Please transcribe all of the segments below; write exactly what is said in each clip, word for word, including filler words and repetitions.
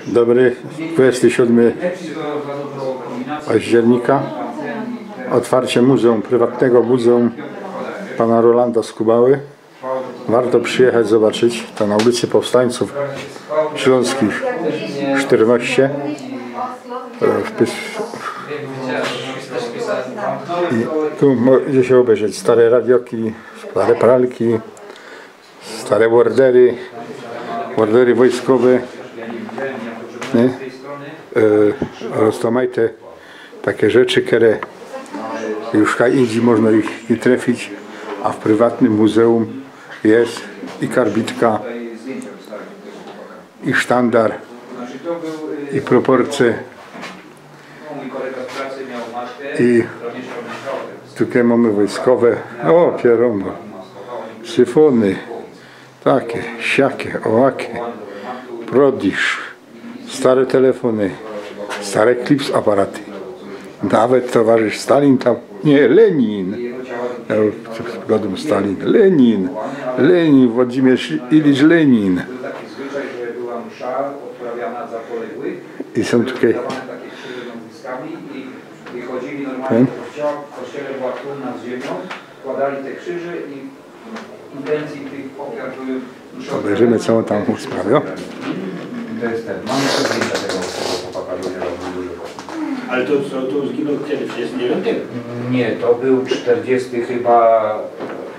Dobry, dwudziestego siódmego października. Otwarcie muzeum, prywatnego muzeum pana Rolanda Skubały. Warto przyjechać, zobaczyć. To na ulicy Powstańców Śląskich czternaście. E, w Pys- I tu możecie obejrzeć stare radioki, stare pralki, stare bordery, bordery wojskowe, nie? E, rozmajte takie rzeczy, które już kaj indziej można ich nie trafić, a w prywatnym muzeum jest i karbitka, i sztandar, i proporcje. I tutaj mamy wojskowe, o, pierono, syfony, takie, siakie, ołakie, prodisz, stare telefony, stare klips aparaty. Nawet towarzysz Stalin tam, nie, Lenin. Ja już gadam Stalin, Lenin, Lenin, Włodzimierz Ilicz Lenin. I są tutaj ten. Kładali te krzyże i intencji tych ofiar były. Zobaczymy, co on tam ustawił. To jest ten. Mamy zdjęcia tego, tego chłopaka, który robił dużo. Ale to, to, to zginął kiedy? W trzydziestym dziewiątym? Nie, to był czterdziesty chyba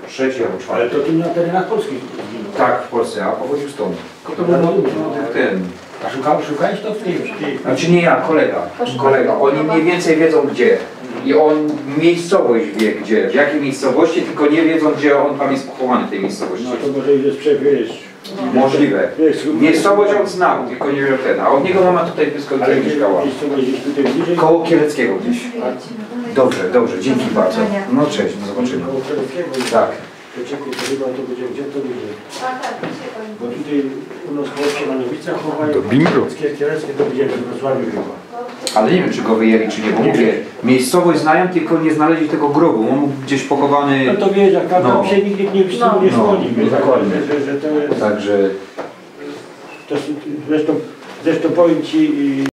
trzeci albo czwarty. Ale to tu na terenach Polski zginął. Tak, w Polsce, a pochodził stąd. To był ten. A szukałeś, szukałeś to w tej, w tej... Znaczy nie ja, kolega. Kolega. Oni mniej więcej wiedzą gdzie. I on miejscowość wie gdzie, w jakiej miejscowości, tylko nie wiedzą, gdzie on tam jest pochowany w tej miejscowości. No to może już jest przewiesz. Możliwe. Miejscowość on znał, tylko nie wiem ten. A od niego mama tutaj w Pyskowicach mieszkała. Koło Kieleckiego gdzieś. Dobrze, dobrze, dzięki bardzo. No cześć, do zobaczenia. Koło Kieleckiego. Tak. To czekaj, to chyba to będzie, gdzie to będzie? Bo tutaj u nas w Polsce na Nowicach chowają. Do Bimbru. Kieleckie to będzie we Wrocławiu chyba. Ale nie wiem, czy go wyjęli, czy nie, bo mówię, miejscowość znają, tylko nie znaleźli tego grobu. On mógł gdzieś pochowany. No to wiesz, jak tam, tam się nigdy nie, nie słoni, wiesz, dokładnie. Że, że to jest... Także to są, zresztą, zresztą powiem ci,